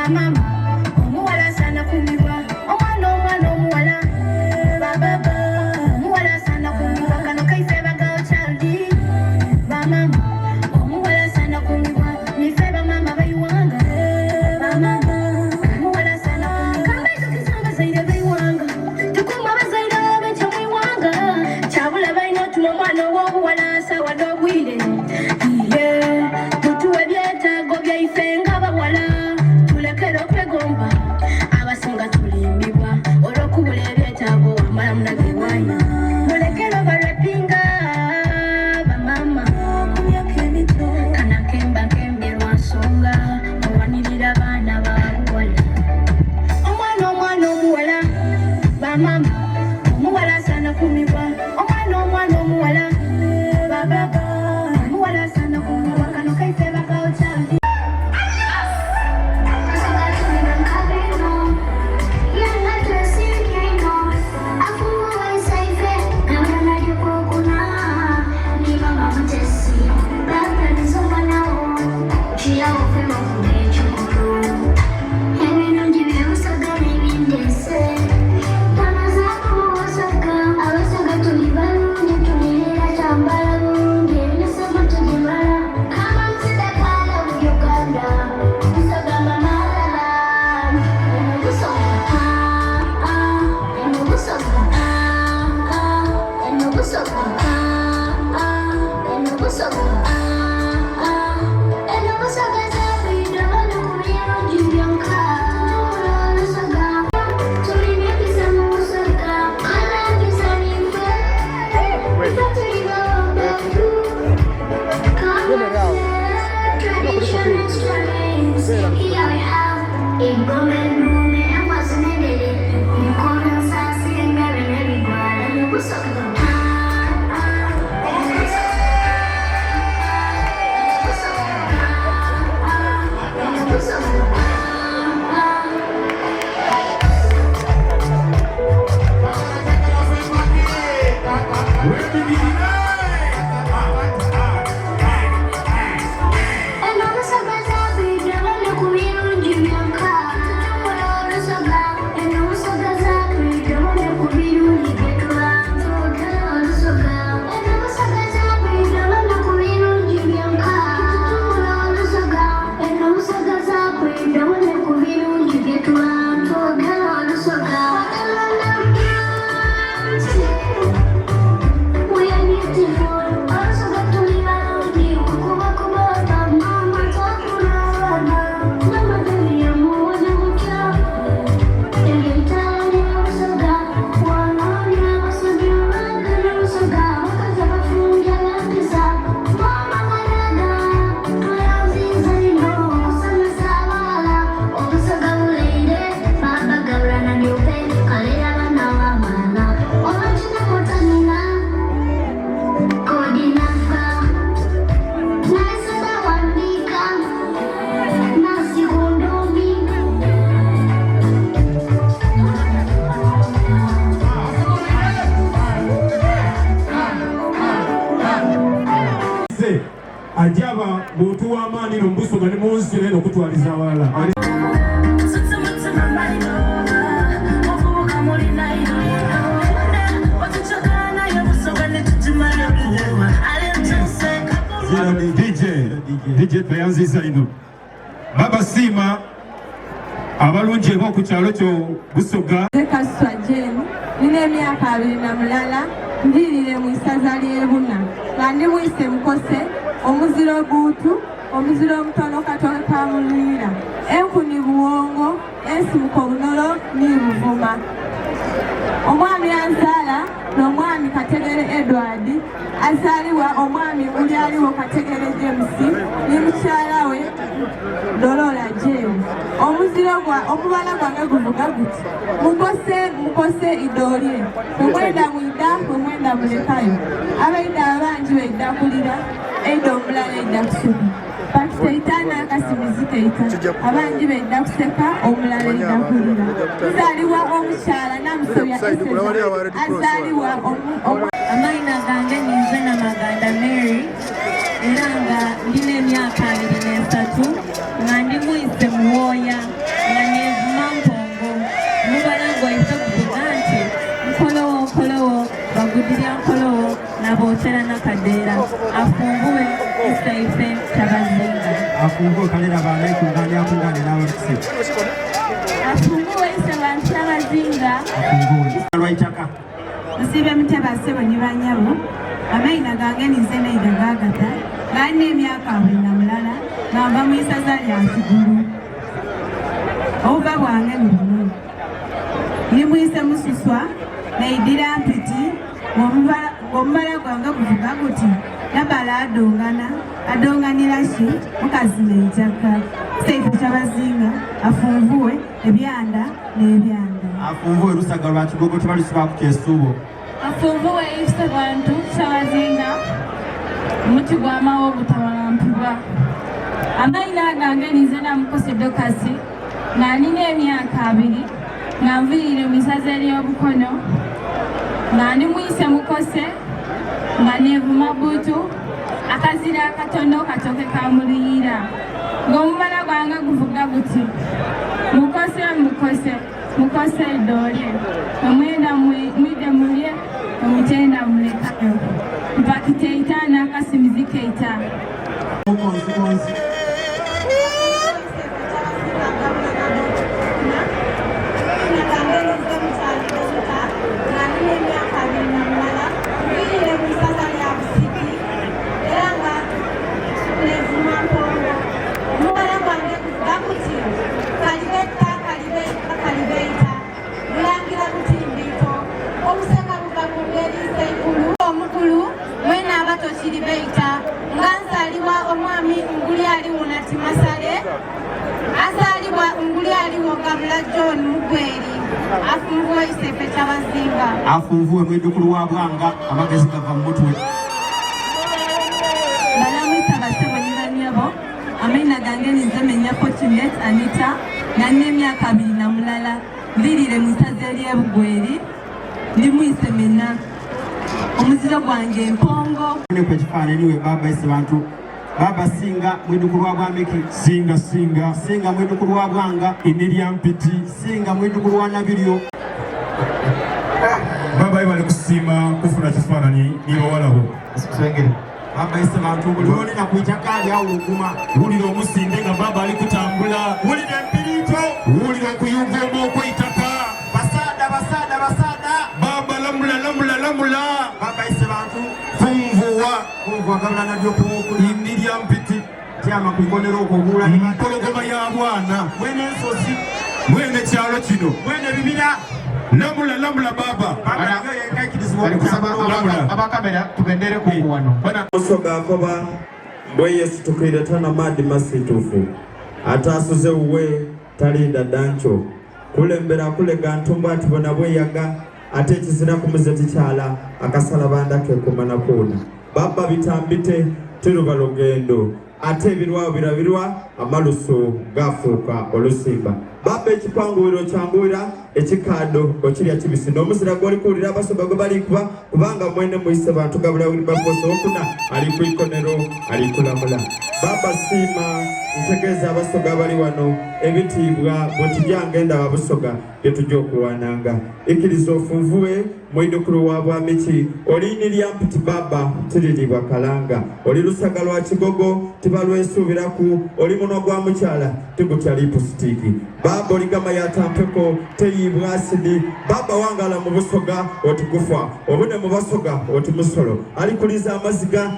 Bamama omuwala asaana kumibwa omwana omwana omuwala bababa omuwala asaana kumibwa kano kaife bagao child bamama omuwala asaana kumibwa nife bamama baiwanga bamama omuwala asaana kumibwa kambaizukiza abazaire baiwanga tukuma abazaire abenkya mwiwanga kyabula balina otuma omwana ow'obuwala sawa n'obwire iye tutuwe byetaago byaife ng'abawala tulekere okwegomba abasinga tulimbibwa olw'okubula ebyetaago wamala munagewaayo mulekere obarepinga bamama kana nkemba nkemberwa nsonga owanirira baana babuwala omwana omwana omuwala bamama omuwala asaana kumibwa omwana omwana omuwala bababa omuwala asaana kumibwa kano kaife bagawo kyali Ajaba muntu w'amaanyi no mubusoga ne mu nsi naye n'okutwaliza awalala. DJ DJ tweyanziza ino baba siima abalungi eb'oku kyalo kyo Busoga. Nze Kaswa Jane, nina emyaka 21, nviirire mu isaza ly'e Buna nga ndi mwise Mukose, omuziro Guutu, omuziro omutono Katoke ka Mulwira, enkuni Buwongo, ensibuko Bunolo ni Buvuma. Omwami anzaala n'omwami Kategere Edward azaalibwa omwami Ulyaliwo Kategere James ni mukyala we Dolola James. Omuziro gwa omubala gwange guvuga guti mukose mukose idolye bwemwenda mwida bwemwenda mulekayo abaida abangi baida kulira eida omulala eida kusuka bakiteita n'akasimizi keita abangi baida kuseka omulala eida kulira nzaalibwa omukyala Namusobya Eseza azaalibwa Amaina gange ninze Namaganda Mary era nga ndina emyaka 23 nga ndi mwise muwooya. Stella Nakadeera afunguwe Isaife Kyabazinga. Afunguwe kalera baana ekungani akungane n'abakise. Afunguwe Isebantu Kyabazinga. Afunguwe lwaitaka. Nsiibye mutya bassebo ni banyabo, amaina gange ninze Naiga Gaagatha nga nina emyaka 21 nga nva mu isaza lya Kigulu. Obuva bwange ni buno, Ndi mwise mususwa naidhira mpiti ng'omubala gwange guvuga guti Nabala adongana, adonganira ki mukazi n'eitaka. Iseife Kyabazinga afunvughe ebyanda n'ebyanda. Afunvughe lusaga lwa kigogo tibalusibaaku kyesuubo. Afunvughe Isebantu Kyabazinga omuti gwa mawo ogutawalampibwa. Amaina gange ninze Namukose Dokasi nga nina emyaka abiri nga nviirire mu isaza ery'Obukono nga ndi mwise Mukose nga nevuma buutu akazira akatono katooke ka muliira ng'omubala gwange guvuga guti Mukose mukose mukose edoole omwenda mwide mulye omutenda mulekayo mpakiteita n'akasimizi keita. Omukulu mwena abato kiribeita nga nzaalibwa omwami Nguli aliwo nati Masale azaalibwa Nguli aliwo Gabula John Mugweri afunvuwe Isefe Kyabazinga afunvuwe mwidukulu wa Bwanga amagezi gava mu mutwe. Balamwisa basebo ni banyabo amaina gange ninze Menya Fortunate Anita nga nina emyaka 21 nviirire mu isaza ery'Ebugweri ndi mwise Mena omuziro gwange Mpongo. Neko ekifaananyi we baba ise bantu baba singa mwidukulu wa Bwamiki singa singa singa mwidukulu wa Bwanga inirya mpiti singa mwidukulu wa Nabiryo. Baba bali kusiima kufuna kifaananyi ni bawalabo. Baba ise bantu buli lwolina ku itaka lyawuluguma. Wulira omusinde nga baba ali kutambula. Wulira empiriito. Wulira okuyunga okw'eitaka. Basaada basaada basaada. Baba lamula lamula lamula. Baba ise bantu funvuwa. Funvuwa gabula nabyo kuwokuli. Indirya mpiti. Tyama ku ikonero okwo ogula ni mpologoma ya bwana. Mwene ensozi. Mwene kyalo kino. Mwene bibira. Lamula lamula baba. Baba yo yenkaikiriziwa Bali kusaba abakamera tugendere ku wano. Musoga akoba mbwe Yesu tukiretana maadi masitufu atasuze uwe talinda dancho kulembera kulega ntumba ati bona bweyaga ate ekizira kumuze tikyala akasala banda kekumana kuuna baba bitambite tiruba lugendo ate ebirwawo birabirwa amalusu gafuuka olusimba baba ekipanguwiro kyanguwira ekikado okirya kibisi n'omuzira gwoli kuwulira abasoga gwe balikuba kubanga mwene mwise bantu gabula Wilberforce okuna ali ku ikonero ali kulamula baba siima ntegeeza abasoga abali wano ebitiibwa bwetujanga endaba busoga byetujja okulwananga ikiriza ofunvuwe mwidukulu wa bwamiki oliini lya mpiti baba tiriribwa kalanga oli lusaga lwa kigogo tibalwesuubiraku oli munwa gwa mukyala tigutya lipusitiiki baba oligama yatampeko teyiibwa asidi baba wangala mu busoga oti gufa obune mu basoga oti musolo alikuliza amaziga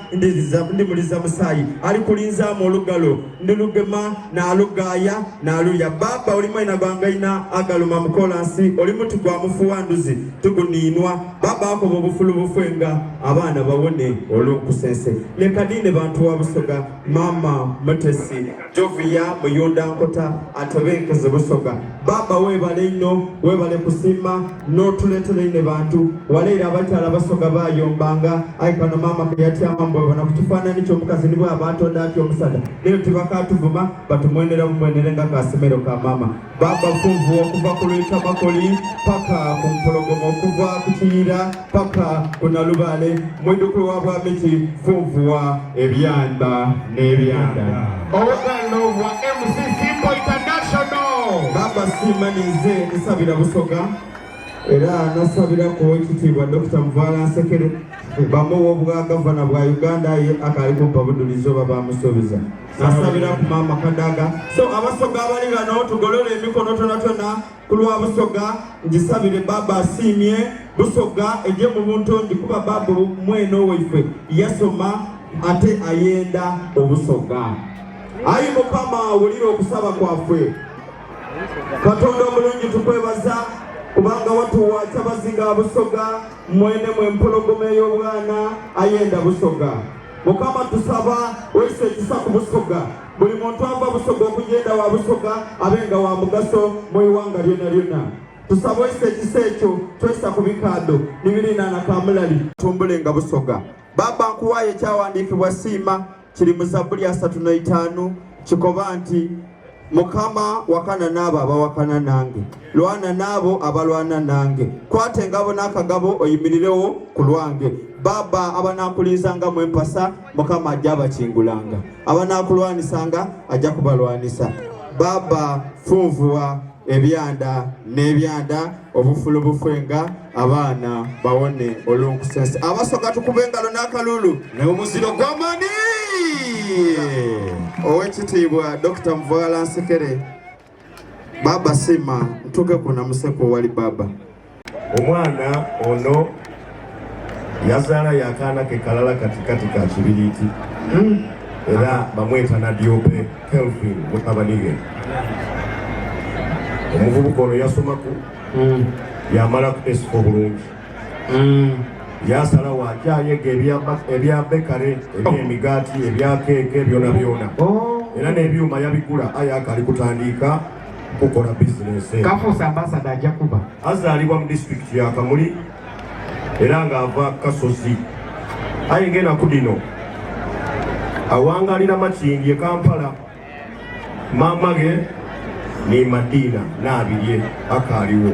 ndimuliza musaayi alikulinzaamu olugalo ndilugema nalugaya naluya baba oli mwaina gwangaina agaluma mukolansi oli muti gwa mufuwa nduzi tuguniinwa baba akoba obufulu bufwenga abaana bawone olunkusense leka nine bantu wa busoga mama mutesi Jovia Muyunda Nkota atebenkeze busoga baba webale ino webale kusima n'otuleetera ine bantu waleera abakyala basoga bayombanga ayi kano maama keyatyama mbwebona ku kifaananyi ky'omukazi nibwe abatonda atya omusaadha naye tibakatuvuma batumwenera bumwenere nga kasemero ka maama baba funvu okuva ku lwitamakoli paka ku mpologoma okuva ku kiyira paka ku nalubaale mwidukulu wa bwamiki funvuwa ebyanda n'ebyanda. Obugalo bwa MC Simbo International. Baba siima ninze nsabira Busoga era nasabira ku Oweekitiibwa Dokita Muvaala Nsekere. Bamuwa obwa gavana bwa Uganda aye akaali kumpa budulizi oba bamusuubiza. Nasabira ku maama Kadaga. So abasoga abali ghano tugolole emikono tonatona ku lwa Busoga ngisabire baaba asiimye Busoga eje mu buntongi kuba baaba mwene owaifwe yasoma ate ayenda Obusoga. Ayi Mukama wulira okusaba kwaffe. Katonda omulungi tukwebaza kubanga watuwa Kyabazinga Busoga mwene mwe mpologoma ey'obwana ayenda Busoga. Mukama tusaba oise ekisa ku Busoga buli muntu ava Busoga okugenda wa Busoga abe nga wa mugaso mu iwanga lyona lyona. Tusaba oise ekisa ekyo twesa ku bikaado nibirinaana kamulali tumbulenga Busoga. Baba nkuwaayo ekyawandiikibwa siima kiri mu Zabbuli 35 kikoba nti Mukama wakana n'abo abawakana nange, lwana n'abo abalwana nange, kwata engabo n'akagabo oyimirirewo ku lwange. Baba abanaakulinzangamu empasa Mukama ajja abakingulanga, abanaakulwanisanga ajja kubalwanisa. Baba funvuwa ebyanda n'ebyanda, obufulu bufwenga abaana bawone olunkusense. Abasoga tukube engalo n'akalulu n'omuziro gw'amani. Owekitiibwa Dr. Muvawala Nsekere, Baba sima ntuke kuna museko wali baba. Omwana ono yazaala yakaana ke kalala katikati ka kibiriiti era bamweta Nadiope Kelvin mutabani ge. Omuvubuka ono yasomaku yamala ku esiko bulungi yasalawo akyayega ebya bekare ebyemigaati ebya keeke byona byona era n'ebyuma yabigula aye akali kutandiika kukola bizinesi eno. Kafuusa ambasada ajja kuba. Azaalibwa mu disitulikiti ya Kamuli era ng'ava Kasozi aye ng'enaku dino awangalira Makindye e Kampala. Maama ghe ni Madina Naabirye akaaliwo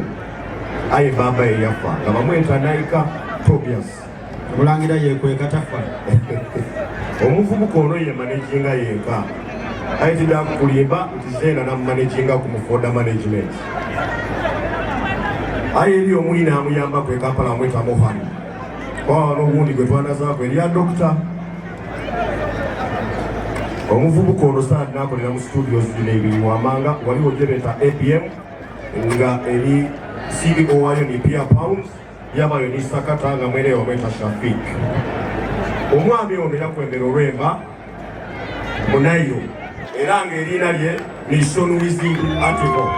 aye baaba ye yafa nga bamweta Naika Tobias. Omulangira yekweka tafa. Omuvubuka ono ye manejinga yenka aye tidaakukulimba nti zeena namumanejinga ku Mufoda Management aye eri omwine amuyambaku e Kampala amweta Mohan kwawa n'ogundi gwe twanazaako erya Dokita. Omuvubuka ono saadi nakolera mu studios zino ebiri wamanga waliwo gyebeeta APM nga eri CEO wayo ni Pia Pounds yabayo ni Sakata nga mwene wamweta Shafik. Omwami ono yakwembera olwemba munayo era nga eriina lye ni Sean Wizzy Article.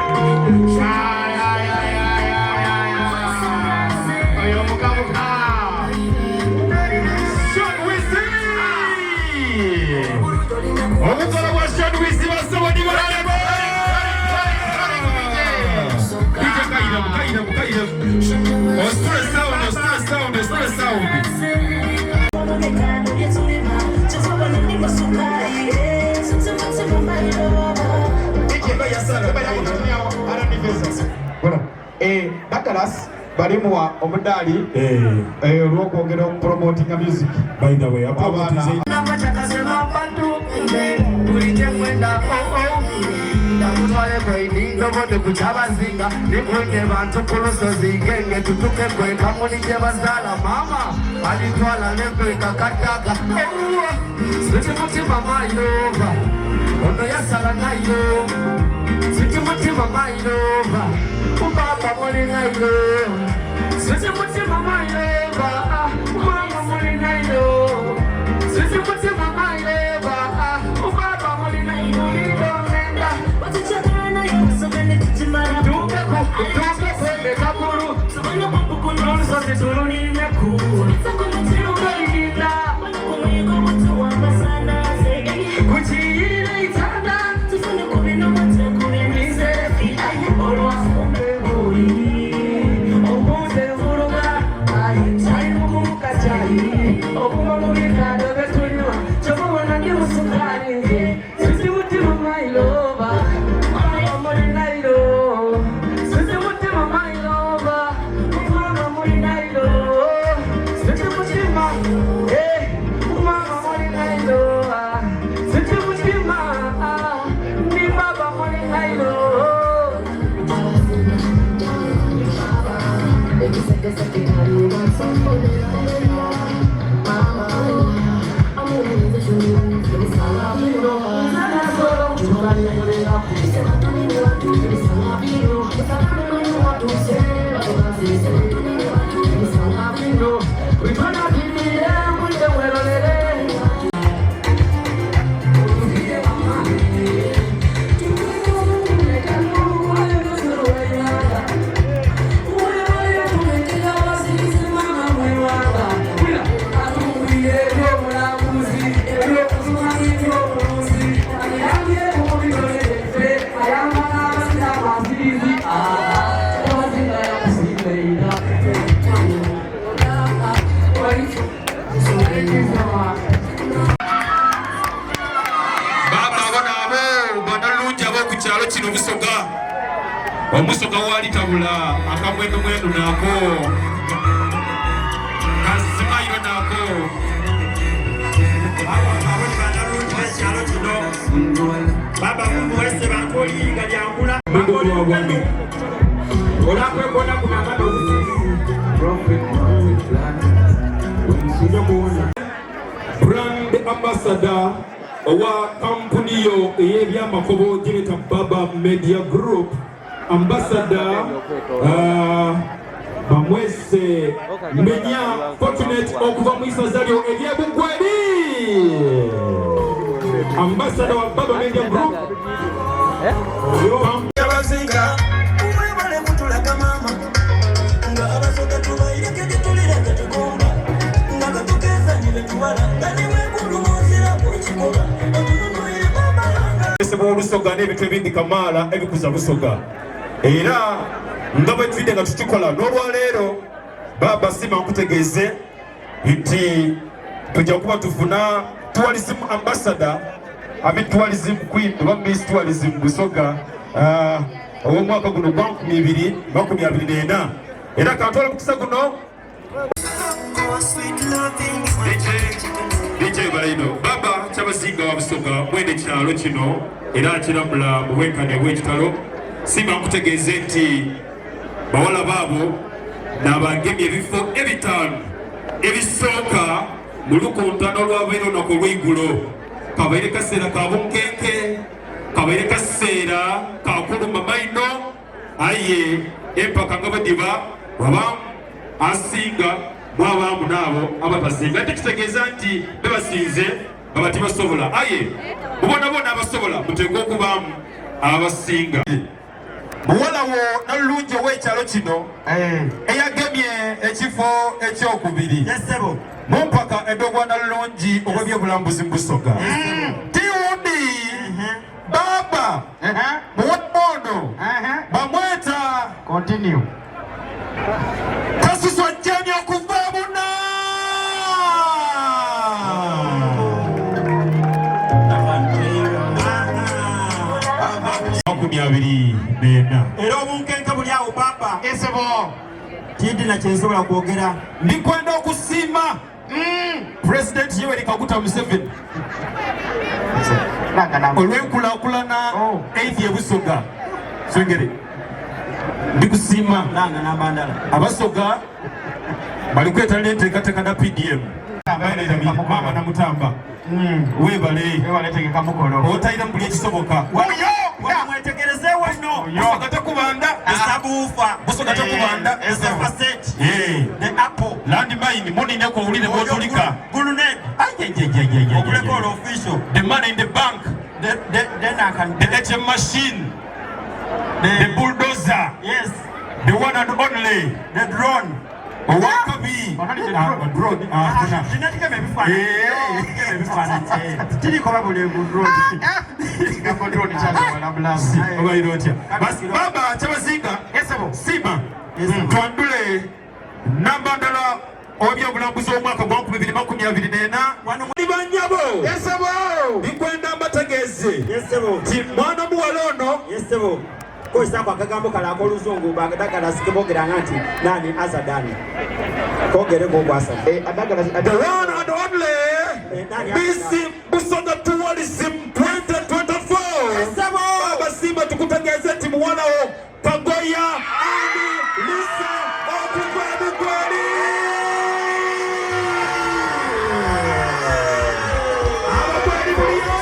Omukolo gwa Sean Wizzy basebo ni balebo. DJ kayiramu kayiramu kayiramu. Ositule sound ositule sound ositule sound. Douglas balimuwa omudaali olw'okwongera okupromotinga music. By the way, abaana Baaba abo naabo banalungi ab'oku kyalo kino Busoga. Omusoga waali tabula akamwenumwenu nako kasimayiro nako. Abo ni banalungi b'ekyalo kino. Baba Mungu wese bantu oliyinga lyankula. Mungu wa bwami. Olakwekonda kuno amada obusizi. Brand ambassador owa kampuni yo ey'ebyamakobo gyebeta Baba Media Group ambassador uh, bamwese Menya Fortunate okuva mu isaza lyo ery'Ebugweri ambassador wa Baba Media Group oyo Yabazinga mwebale kutulaga maama nga abasoga tubayirekedde tulira tetukomba nga betukeeza ne betuwala nga ne bwekulu munziraku ekikoba otununulire maama Esebwa olusoga n'ebintu ebindi kamaala ebikuza Busoga era nga bwe twidde nga tukikola n'olwaleero baaba sima nkutegeeze nti tujja kuba tufuna tourism ambassador I mean tourism queen oba miss tourism Busoga uh, ow'omwaka guno gwa 2024 era kantwala mukisa guno DJ Balaino baba kyabazinga wa Busoga mwene kyalo kino era akiramula mu bwenkanya obw'ekitalo simba nkutegeeze nti bawala baabo nabagemye ebifo ebitaano ebisooka mu lukontano olwabaire olunaku olw'eigulo kabaire kaseera ka bunkenke kabaire kaseera kakuluma maino aye empaka nga bwediba wabaamu asinga mwabaamu n'abo abatasinga ate kitegeeza nti bebasinze baba tibasobola aye mubonabona abasobola muteekwa okubaamu abasinga muwala wo nalulungi ow'ekyalo kino eh. eyagemye ekifo ekyokubiri mu mpaka ed'obwa nalulungi obw'ebyobulambuzi mu Busoga tiwundi uh-huh. baba uh-huh. muwala ono uh-huh. bamweta Continue. Kasuswa Jane okuva Buna. 24. Era obunkenke buli awo papa. Esebo. Tidi na kyensobola kwogera. Ndikwenda okusiima mm. President Yoweri Kaguta Museveni olw'enkulaakulana oh. eidhi ebusoga swengere ndikusiima abasoga bali kwetalira enteekateeka na PDM maama namutamba mm. webale otaira mu buli ekisoboka mwetegereze wano busoga tekubanda esabuufa busoga tekubanda esafaseti the apple land mine munineko owulire bwotulika guluned okuleka official the money in the bank the, the, then I can the ATM machine the, the bulldozer yes the one and only the drone owakabi baba kyabazinga sima twandule namba ndala owebyobulambuzi omwaka gwa 2024 wano muli banyabo ndikwenda mbategeeze nti mwana muwala ono kozesako akagambo kale akoluzungu badagala sikebogeranga nti nani azadani kogere gogwasa eh, the one and only eh, Miss Busoga Tourism 2024 Baba Simba tukutegeeze nti muwala wo Kagoya Andy Lisa okuva Bugweri Abagweri buliyo.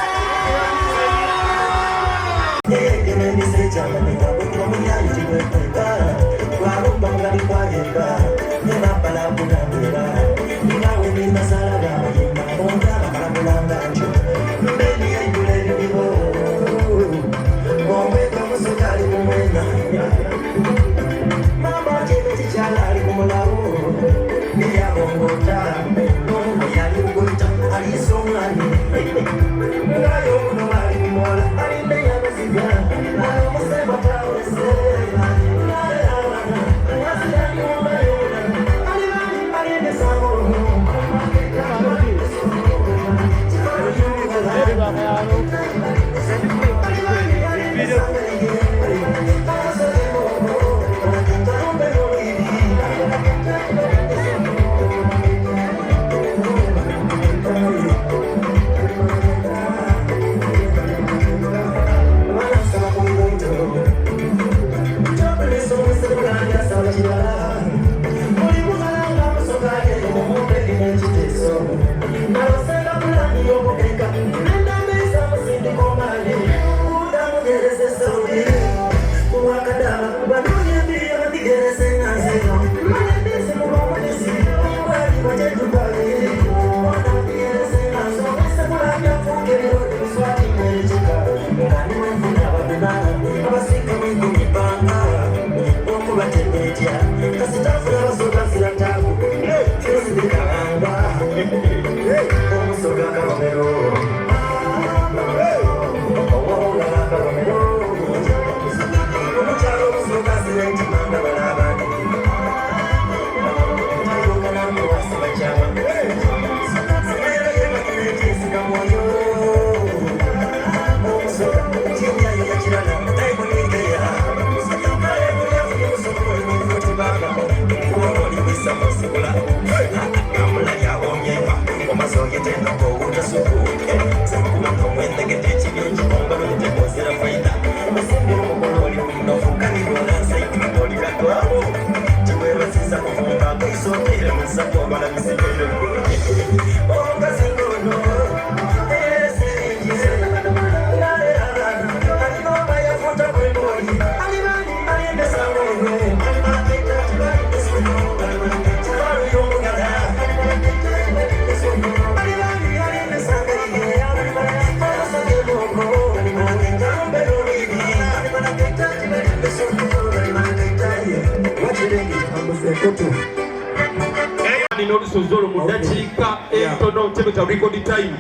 N'olusozi olwo mu ddakiika entono kyebeta record time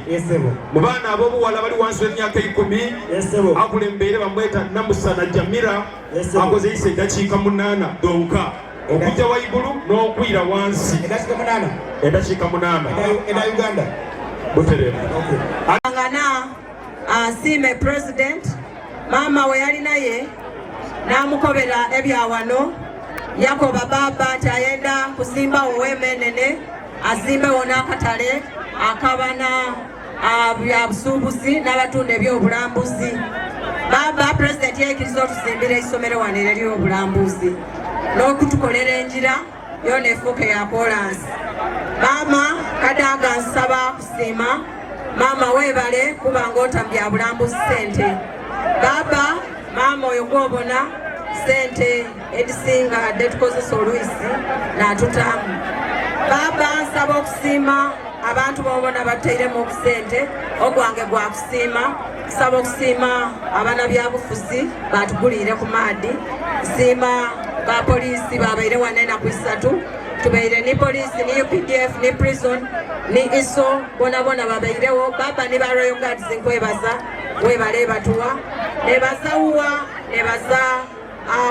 mu baana ab'obuwala bali wansi w'emyaka eikumi akulembeire bamweta Namusana Jamira akoze yisa eddakiika munaana dhonka okujja waigulu n'okwira wansi eddakiika munaana eda Uganda butereevu. Ngana asiime president maama we yali naye n'amukobera ebya wano yakoba baaba nti ayenda kusimbawo weema enene azimbewo n'akatale akabana bya busuubuzi n'abatunda ebyobulambuzi. Baaba pulezidenti yaikiriza otuzimbira eisomero wano era ery'obulambuzi n'okutukolera enjira yona efuuke ya kolansi. Maama Kadaga nsaba kusiima maama weebale kuba ng'ota mu bya bulambuzi ssente. Baaba maama oyo gw'obona ssente edisinga detukozesa olwisi n'atutaamu. Baaba nsaba okusiima abantu b'obona batairemu okusente ogwange gwa kusiima. Nsaba okusiima abana byabufuzi batuguliire ku maadi. Nsiima ba poliisi babaire wano enaku isatu tubaire ni poliisi ni UPDF ni prison ni ISO bona bona babairewo. Baba ni ba Royal Guards nkwebaza webale batuwa nebaza uwa nebaza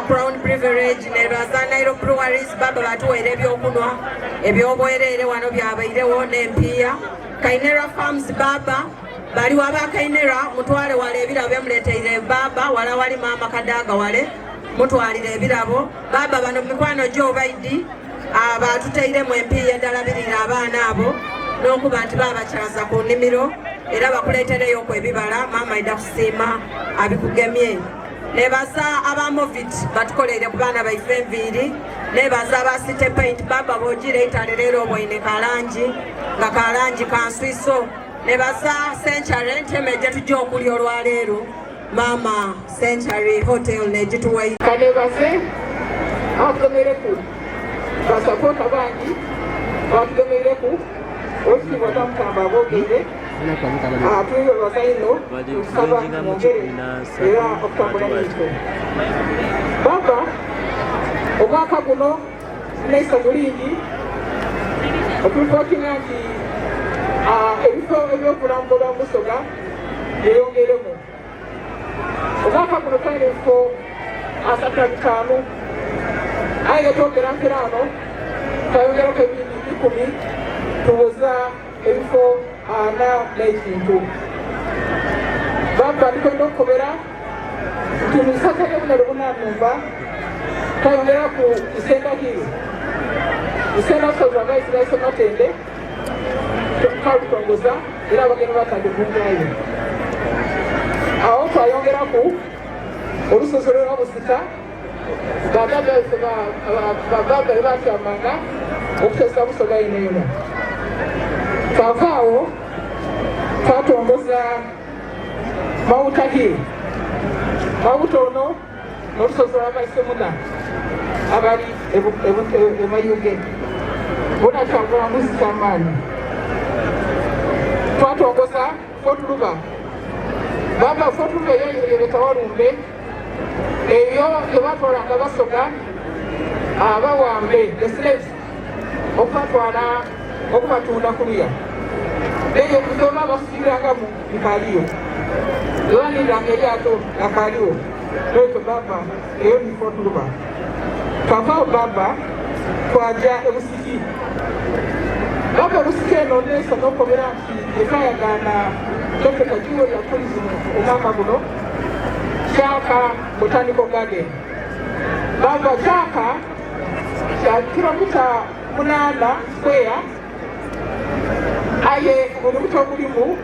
Crown Privilege nebaza Nile Breweries baba batuweere ebyokunwa ebyobwereere wano byabairewo n'empiiya. Kainera Farms baba bali waba Kainera mutwale wala ebirabo byemuleteire baba wala wali maama Kadaga wale mutwalire ebirabo baba bano mikwano gyo baidi batutairemu empiiya edalabirira abaana abo n'okuba nti babakyaza ku nnimiro era bakuleetereyo ku ebibala maama aida kusiima abikugemye. Nebaza aba Movit batukoleire ku baana baife enviiri. Nebaza aba City Paint baba bogira eitale leero obwaine kalangi nga kalangi kanswiso. Nebaza Century nteme gye tujja okulya olwaleero. Maama Century Hotel n'egituwaire. Kanebaze atugemeireku basapota bangi batugemeireku owekitiibwa Tamutamba abogeire twebaza inho tusaba mwongere era okutambula naife. Baba omwaka guno n'eisanyu lingi okulipotinga nti ebifo ebyokulambula Busoga byeyongeiremu. Omwaka guno twalina ebifo 35 aye nga twogera mperaano twayongerako ebindi 10 tubuza ebifo 40 n'ekintu. Baba ndikwenda okukobera nti mu isaza ly'Obunero Bunanumba twayongeraku Isenda Hill, Isenda lusozi lwa Baisiraise Matende twalutongoza era abagenda batandika okungayo. Awo twayongeraku olusozi lwa Busita bababa bebatyamanga okutesa Busoga ino eno. Twava awo twatongoza Mawuta Hill. Mawuta ono n'olusozi lwa Baisemuna abali emayuge bona kyabulambuzi kyamaanyi. Twatongoza Fort Luba. Baba Fort Luba eyo yebeta Walumbe eyo gyebatwalanga Basoga abawambe the slaves okubatwala okubatunda kuluya eyo kuzoba basubirangamu nkaliyo ewaniranga eryato akaliwo lwekyo baba eyo ni Fort Luba. Twavaawo baba twaja ebusiki. Baba ebusiki eno nesa nokobera nti etwayagaana Dr. Kajuwe ya tourism omwaka guno Kyaka Botanical Garden. Baba Kyaka kya kilomita 8 square aye olubuto ogulimu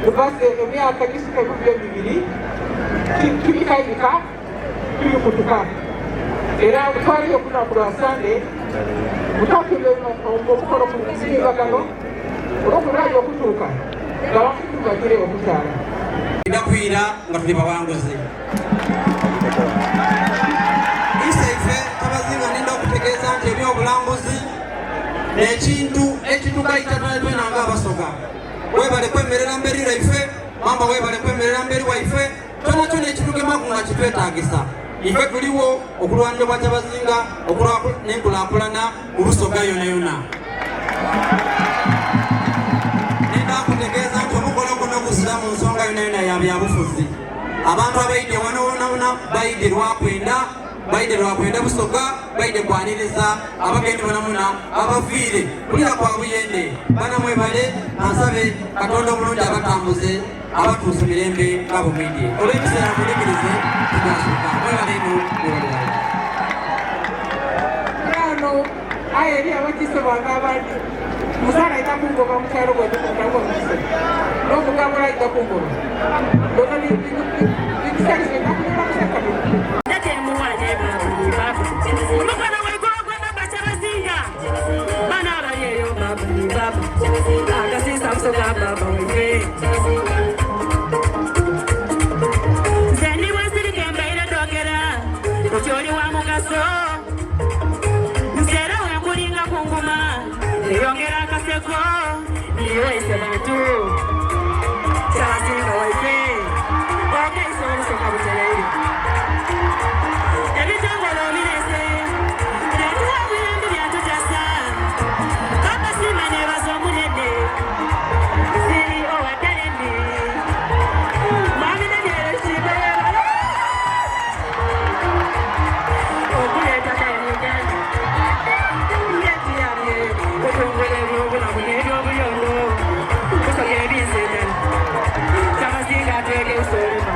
lumaze emyaka gisuka 2000 tubikayika tubikutuka era twaliyo okunaku lwa Sande mutapime omukolo ku mutimbagano olwokulwayo okutuuka nga batutugagire okukyala Ndakwira nga tuli bawanguzi. Ise ife Kyabazinga nenda okutegeeza nti ebyobulambuzi n'ekintu ekitugaita twena twena nga Abasoga. Webale kwemerera mberi laife, mamba webale kwemerera mberi waife, kyona kyona ekitugemaku nga kitwetagisa. Ife tuliwo okulwanira obwa Kyabazinga n'enkulaakulana mu Busoga yona yona. Nenda kutegeeza nti omukolo guno guzira mu nsonga yona yona ya byabufuzi. Abantu abaidye wano wonawona baidye lwakwenda, baidye lwakwenda Busoga, baidye kwaniriza abagendi bonamuna abafiire kulira kwa Buyende. Bana mwebale, ansabe Katonda omulungi abatambuze abatuuse mirembe nga bwe mwidye. Olw'ebiseera munikirize tujasuka. Mwebale ino, mwebale wala. Ano aye eri abakiise bange abandi musaala aita kungoba mu kyalo bwendikuntagwa mukise n'okugabula aita kungoba ndowooza Nze ndi bwensirike mbaire twogera oti oli wa mugaso nze era wenkulinga ku nguma eyongera akaseko niwese bantu kyabasinga waife ogeisa obusoka butereire ebitongole obirese byatuwa obuyambi byatutasa baba sima nebaza omunene siri owatereni mwami Daniel Kimbe webale okuleeta kale mu Uganda ngetuyambye okutumbula ebyobulamu n'ebyobuyondo kusoka ebinsi endala kyabazinga atwegeisa oluma.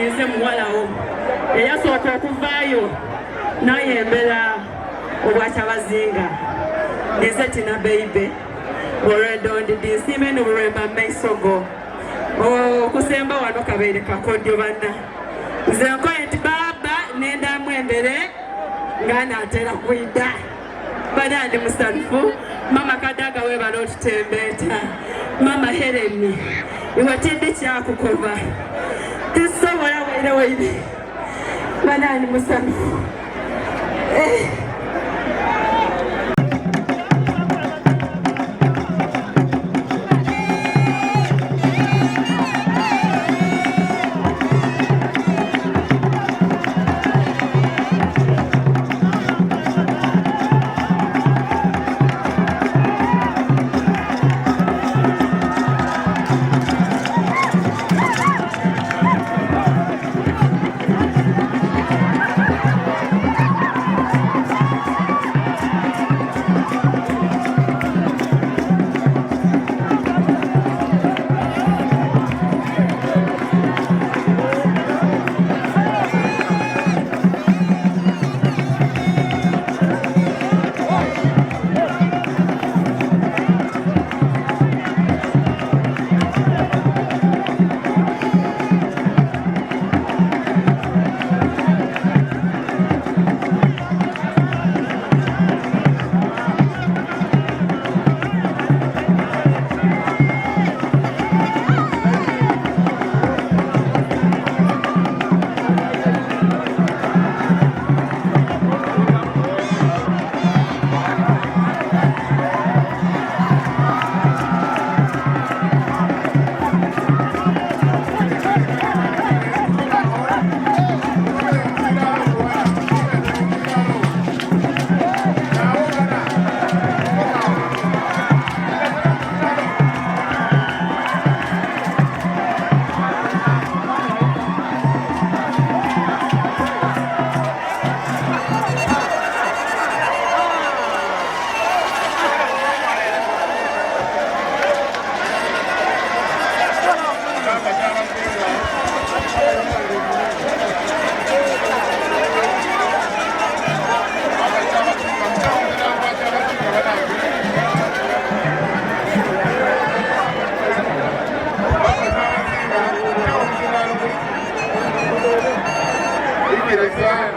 ninze muwala wo eyasooka okuvaayo nayembera obwakyabazinga ninze Tina Beibe olwendo ndidi nsiime n'obulwemba mu maiso go okusemba wano kabaire kakodyo banna nze nkoye nti baaba nendamu embere nga natera kwida bana ndi musanyufu mama Kadaga webala otutembeeta mama Heleni iwe tindi kyakukoba tisobola waire waire bana ndi musanyufu eh.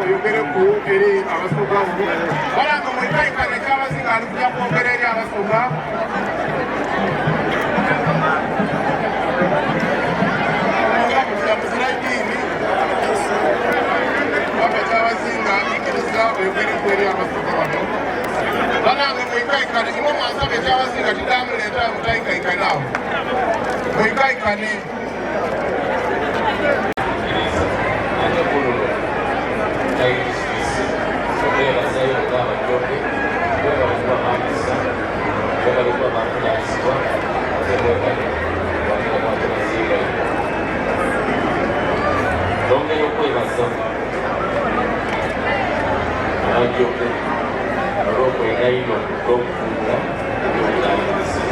Oyogereku eri Abasoga balanga mwekaikane Kyabazinga ali kuja kwogera eri Abasoga. Baba Kyabazinga ikiriza oyogereku eri Abasoga bano banange mwikaikane imwe mwansaba Kyabazinga tidamuleeta mutaikaikane awo mwikaikane. Nongera okwebaza Abajjoke olw'okwenda ino n'okufuula ebyobulambuzi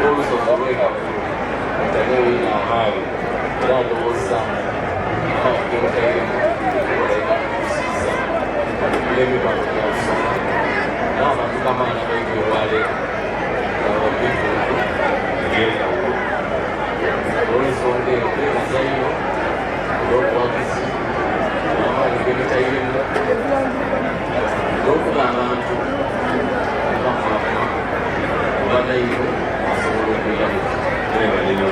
olusozi olw'Ekavulu mutaneyo amaanyi era ndowooza amaanyi gemutairemu olaibakusiiza n'ebibalo bya Busoga n'abantu kamaala baibwe olwaleero nga bitundu eby'enjawulo. Olw'ensonga eyo twebaza nnyo olw'obuwagizi n'amaanyi gemutairemu n'okuba abantu abafafa obanaibwe asobola okweramu. Mwebale nnyo.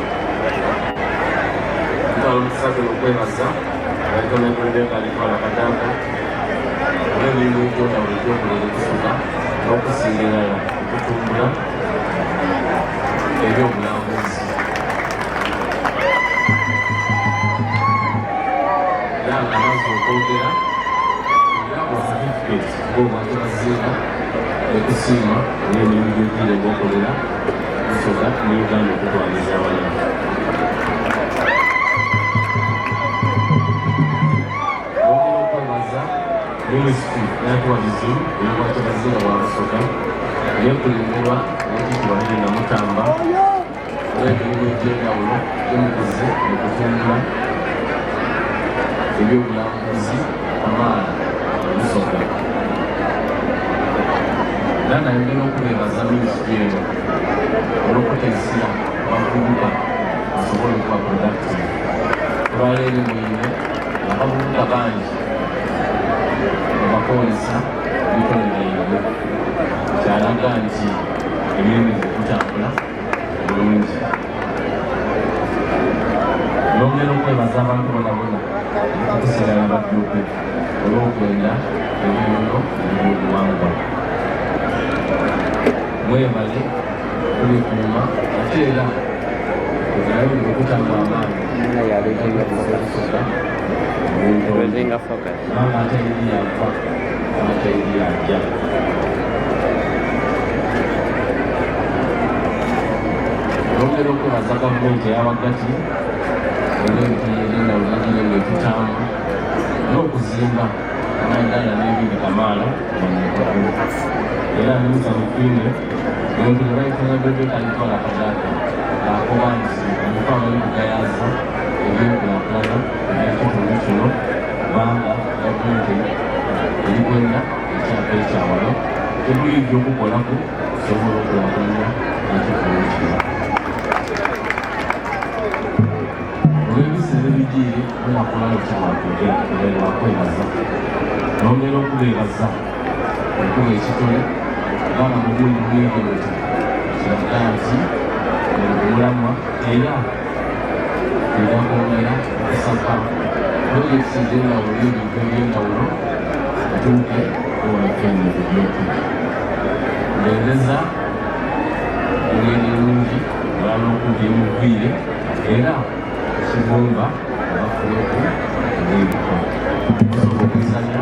Ntwala omukisa guno okwebaza abaliko Alitwala Kadaga olw'emirimu egy'enjawulo egy'okulera Obusoga n'okusinga irala okutumbula ebyobulambuzi. Era nga amaze okwogera era certificate ng'obwakyabazinga okusiima olw'emirimu gy'ogiire ng'okolera Busoga ne Uganda okutwaliza awamu. Bongera okwebaza minisitule ya tourism ey'obwakyabazinga bwa Busoga ng'ekulemberwa Oweekitiibwa Hellen Namutamba. Olw'emirimu egy'endhawulo gyemukoze mu kutumbula eby'obulambuzi kamaala mu Busoga. Era nayongera okubeebaza minisitule eno olw'okuteesera abavubuka basobole okuba productive. Olwaleero mwine abavubuka bangi babakozesa ebitone byaibwe kyalaga nti emirimu giri kutambula bulungi. Nongera okwebaza abantu bonabona okusigala abadduuke olw'okwenda ebinono ebyobuwangwa. Mwebale kubikuuma ate era nayongera okutamu amaanyi okusoga kubanga ate eri yava ate eri yajja. Nongera okwebaza gavumenti eyawagati olw'ebitone eby'endawulo egiri ng'etutaamu n'okuzimba amadaala n'ebindi kamaala era ndi musanyufu inho omuntu gwe bayitanga Bebe Kalitwala Kadaga ng'akoba nti omukwano oli kugayaaza ebyenkulaakulana eby'ekitundu kino kubanga gavumenti eri kwenda ekyapa ekyawano tetuliija okukolaku okusobola okulaakulanya ekitundu kino. Olw'ebiseera ebigiire lunaku lwaleero kyalwakwogera era lwakwebaza. Nongera okubeebaza okuba ekitole kubanga mu bungi mwingi muti kiraga nti muli ku mulamwa era tulina kwongera okusaka pulojekiti ez'endawulo n'ebintu eby'endawulo tutuuke ewaffe ku Ndendeza engeri ennungi olala okumpi emuviire era ekibumba abafuneku ebibika. Osobola okwizanya.